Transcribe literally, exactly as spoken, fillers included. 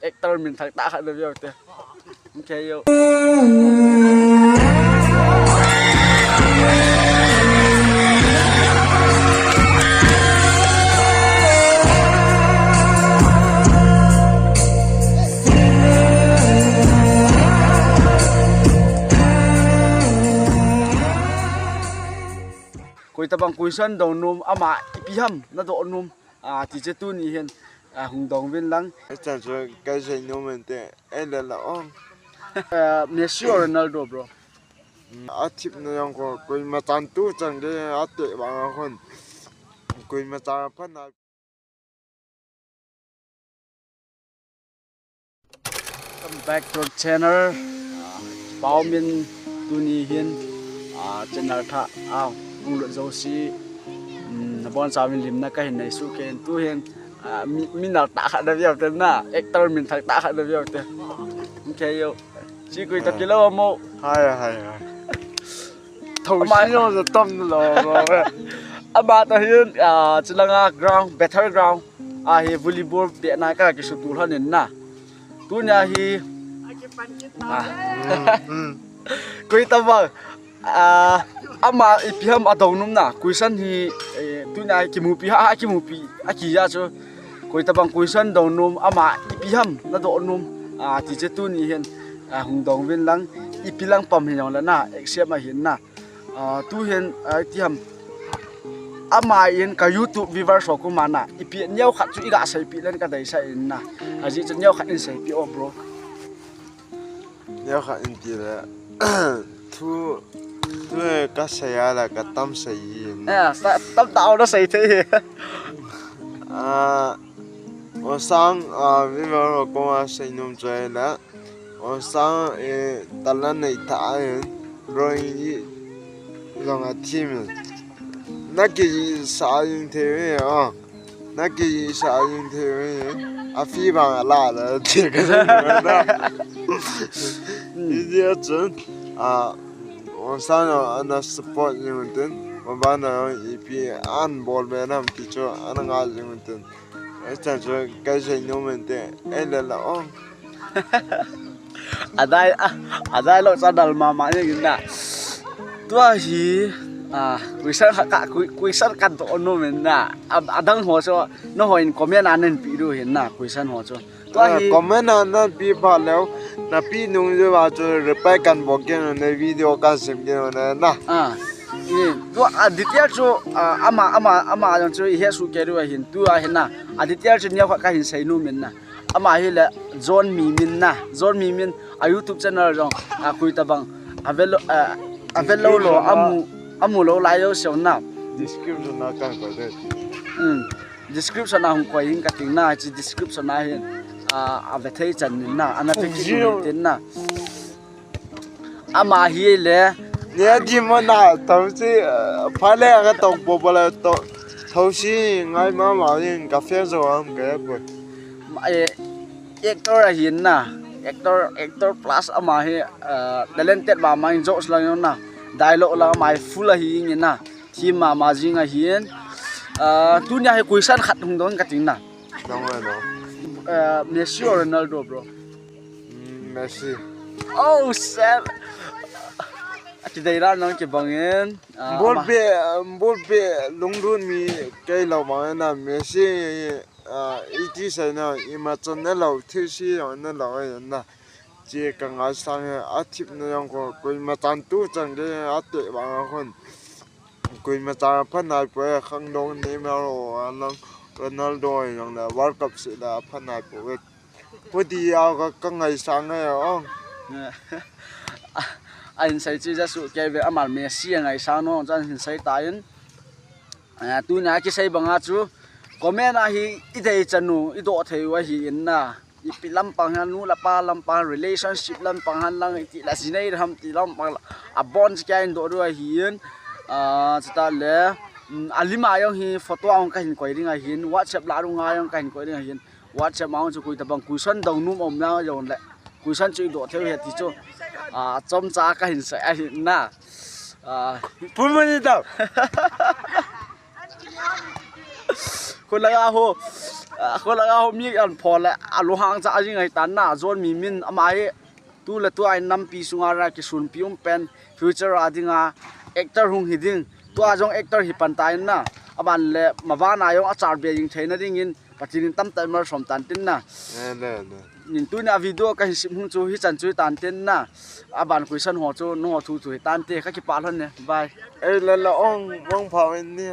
Actor min thak ta khat na veu te. Okay, yo. Koi tabang question dong nom, ama ipi ham na dong nom. A, ti che tuni hin, a, hung dong vin lang. Echan chu kai sei nom inte, ei le la ong. A, Messi or Ronaldo, bro? Mm, a thip na jong ko, koima chan tu chan ke a te bang a kon. Koima chan pha na. Welcome back to our channel. Pau min tuni hin, ah, channel thah, ah, hung lut jouse, um, nabon chauvin limna kahin nei suh kei in tu hin, ah, mi, mi nal tah khat na veu te na, actor min thak tah khat na veu te. Okay, yo. Chi koi ta kilo mo. Hai, hai, hai. Thou ama si jong ja tam lou, lou, eh. Ama toh hin, ah, chulanga ground, battleground. A hi volleyball beh na ka kisutu lhon in na. Tunia hi, ah. Mm, mm. Koi tabang, ah, ama ipi ham a dong nom na. Question hi, eh, tunia kimupi ha, ha kimupi. A kija chu. Koi tabang question dong nom, ama ipi ham na dong nom. Ah, ti che tuni hin, ah, hung dong vin lang. Ipi lang pam hi jong le na, accept ahin na. Ah, tu hin, ah, ti ham. Ama in ka YouTube viewers ho kuma na. Ipi neo khat chu i ga seipi len ka deisah in na. Ajeh chu neo khat in seipi o, bro. Neo khat in ti le. Thu, thu ka sei a la ka tam sei in. Eh, sa-, tam ta o na sei thei. Ah, o sang, ah, viewer ho kuma sei nom chu la. Onsang, eh, talan nei ta ahin, drawing i jong a thim in. Na kisa jing thei ve, oh. Na kisa jing thei ve. A fee bang a la la, ti ka jong na. Ijeh chun, ah, onsang jong ana support jing un tin, ma ba na jong ipi an bol be nam ti chu ana ngai jing un tin. Echan chu kai sei nom inte, ei le la ong. Adai, ah, adai lo cha dal mama ni na. Tua hi, ah, question kha, kha, que-, question kan to nom in na. A, adang ho chu, nangho in comment a nahin pe diu hin na, question ho chu. Tua hi comment a nahin pe pha leu, na pe nung jeh uva chu reply kan bol kit un, video kan sem kit un na. Ah. I, tua a detail chu, ah, ama, ama, ama jong chu i he suh kei diu ahin, tua hin na. A detail chu neo khat kahin sei nom in na. Ama hi le John Mimin na. John Mimin a YouTube channel jong, a koi tabang. A ve lou, a, a ve lou lou, a mu, a mu lou lai jouse na. Description a kan koi de. Hmm. Description a hung koi in ka ting na, chi description a hin, a, a ve thei chan in na, ana ve kit in tin na. Ama hi le. Nia di mo na, thou si, eh, pha le ka tong po po le to, thou si ngai mama in ka fe jo am ke po. Ma, eh, actor ahin na, actor, actor plus ama hi, eh, talented mama in jokes lang jong na, dialogue lang ama hi full ahi in na, thim mama jing ahin. Eh, tunia hi question khat hung dong ka ting na. Dong le no. Eh, Messi or Ronaldo, bro? Mm, Messi. Oh, Sam. Aki dei la nang kibang in. Ah, bol ama. Pe, bol pe, lungdon mi kei lou bang in na Messi, ah, iti sei na, ima chan na lou, thil si jong na lou, eh, na. Chi ka ngaisang e, a thip na jong ko, koima chan tu chan ke, a te bang a kon. Koima chan pha nai po e, khangdong Neymar ho, a lang Ronaldo jong le World Cup si la pha nai po e. Pu di a ka, ka ngaisang e, ong. A, a hin sei chi ja suh kei ve, ama Messi a ngaisang nom, chan hin sei ta in. A, tunia kisei bang a chu, comment a hi i dei chan u, i doh thei u ahi in na. Ipi lampang ham, nu le pa lampang, relationship lampang ham lang, iti la sinei ham ti lampang la. A bond kei in doh diu ahi in, ah, chuta le, mm, a lim a jong hi photo a jong kahin koi ding ahi in, WhatsApp la dung a jong kahin koi ding ahi in, WhatsApp a jong chu koi tabang question dong nom um na jong le, question chu i doh thei u ahi ti chu, ah, chomcha kahin sei ahi na. Ah, pun mani tau. Ko laga ho. Akhola ga ho mi an pho le, alunghang cha ajing ai tan na, John Mimin ama hi. Tu le tu a in nampi sunga ra kisunpi um pen, future a dinga actor hung hi ding. Tua jong actor hi pan ta in na. Aban le maban a jong achar be jing theina dingin Pathen in tamtah malsom tan tin na. Nin tunia video kahin sim hung chu hichan chu hi tan tin na. Aban question ho chu nangho thu thu hi tan te, kakipah lhon e. Bye. Ei le le ong, ong phao in ni.